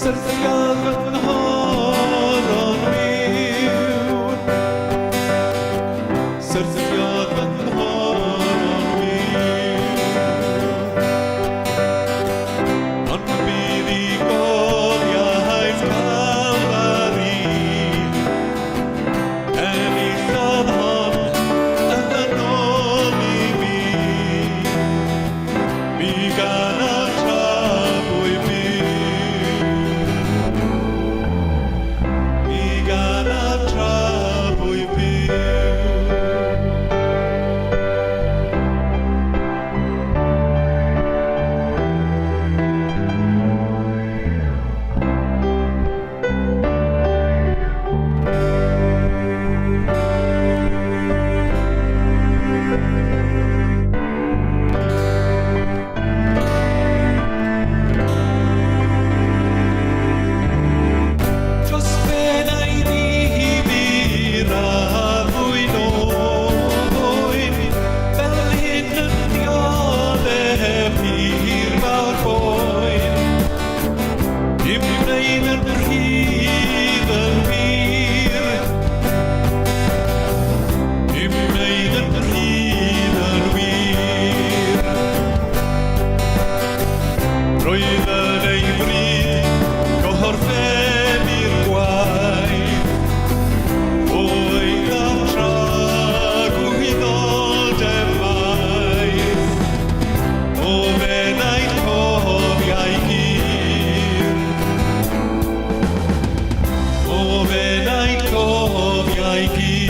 Syrthiodd fy nghoron wiw. Syrthiodd fy nghoron wiw. Ond buddugoliaeth Calfari enillodd hon yn ôl i mi. Mi ganaf tra bwy byw. Mi ganaf tra bwy byw. Dros ben ddifyr a fwy nôyn, fel hyn yn dioddef hir fawr boen. Im wneud yn rhydd yn wir, im wneud yn rhydd yn wir. Roedd yn ei bryd gorffennu'r gwaith, o eithaf tragwyddoldeb maith, o fenaid cofiau hir, o fenaid cofiau hir.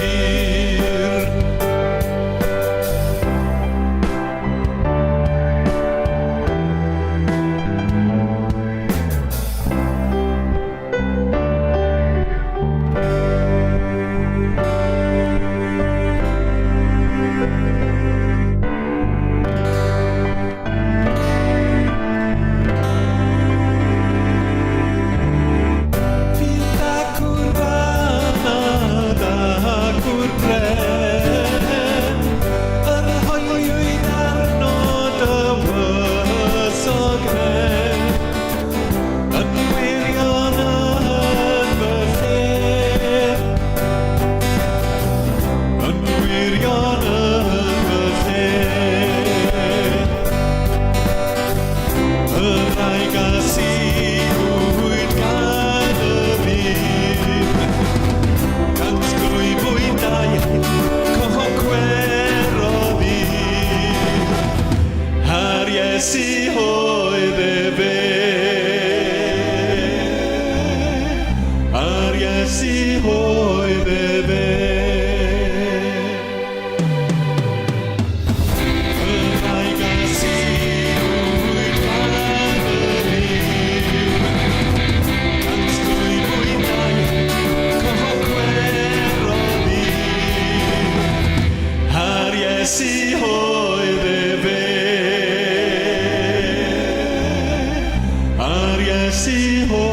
Fydd dacw'r fan a dacw'r pren, yr hoelwyd arno dywysog nen, yn wirion yn fy lle, yn wirion yn fy lle. Y wraig a sigwyd gan y byd, gant dwy fwy dau concwerodd hi. A'r Iesu oedd efe. A'r Iesu oedd efe. Y wraig a sigwyd gan y byd, gant dwy fwy dau concwerodd hi. A'r Iesu oedd efe. A'r Iesu oedd